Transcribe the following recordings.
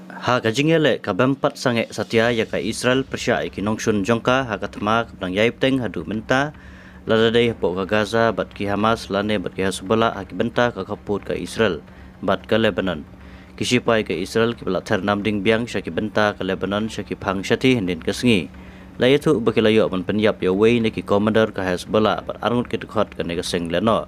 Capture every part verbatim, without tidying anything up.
Ha ka jingïaleh ka bym pat sangeh satia ïa ka Israel pyrshah ïa ki nongshun jong ka ha ka thma kaba dang ïai bteng haduh mynta, lada dei hapoh ka Gaza bad ki Hamas lane bad ki Hezbollah ha ki bynta ka khappud ka Israel bad ka Lebanon. Ki shipai ka Israel kiba la ther namding biang sha ki bynta ka Lebanon sha ki phang shathie hynnin ka sngi, la ïathuh ba ki la ïoh ban pynïap ïa uwei na ki commander ka Hezbollah bad arngut ki dkhot kane ka seng lehnoh.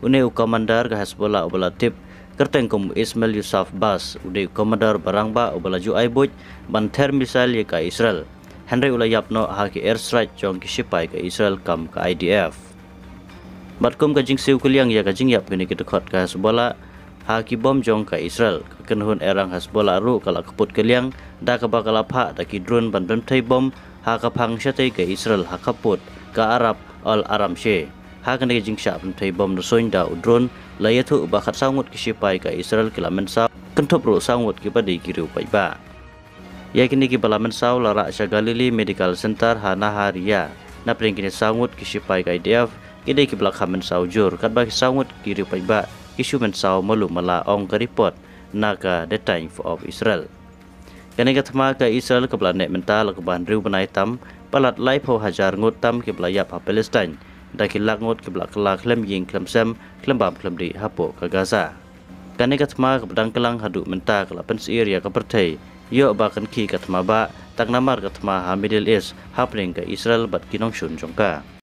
Une u commander ka Hezbollah uba la tip kyrteng kum u Ismail Yusuf Bas, u dei u commander ba rangbah uba la ju ai buit ban ther missile ïa ka Israel, hynrei u la ïap noh ha ki airstrike jong ki shipai ka Israel kam ka I D F. Bad kum ka jingsiew kylliang ïa ka jingïap kine ki dkhot ka Hezbollah ha ki bom jong ka Israel, ka kynhun erang Hezbollah ruh ka la kput kylliang da kaba ka la phah da ki drone ban bynthei bom ha ka phang shatei ka Israel ha khappud ka Arab Al Aramshe. Ha kane ka jingshah bynthei bom da suiñ da u drone, la ïathuh ba khatsaw ngut ki shipai ka Israel ki la mynsaw, kynthup ruh saw ngut kiba dei ki riew paidbah. Ïa kine kiba la mynsaw la rah sha Galilee Medical Center ha Nahariya. Napdeng kine saw ngut ki shipai ka I D F, ki dei kiba la kham mynsaw jur, katba ki saw ngut ki riew paidbah ki shu mynsaw malu mala, ong ka report na ka The Times of Israel. Kane ka thma ka Israel kaba la neh mynta la kumba hynriew bnai tam, palat laiphew hajar ngut tam kiba la ïap ha Palestine, da ki lak ngut kiba la kylla khlem ïing khlem sem, khlem bam khlem dih hapoh ka Gaza. Kane ka thma kaba dang kyllang haduh mynta ka la pynsyier ïa ka pyrthei, ïoh ba kan khih ka thma bah, tang namar ka thma ha Middle East hapdeng ka Israel bad ki nongshun jong ka.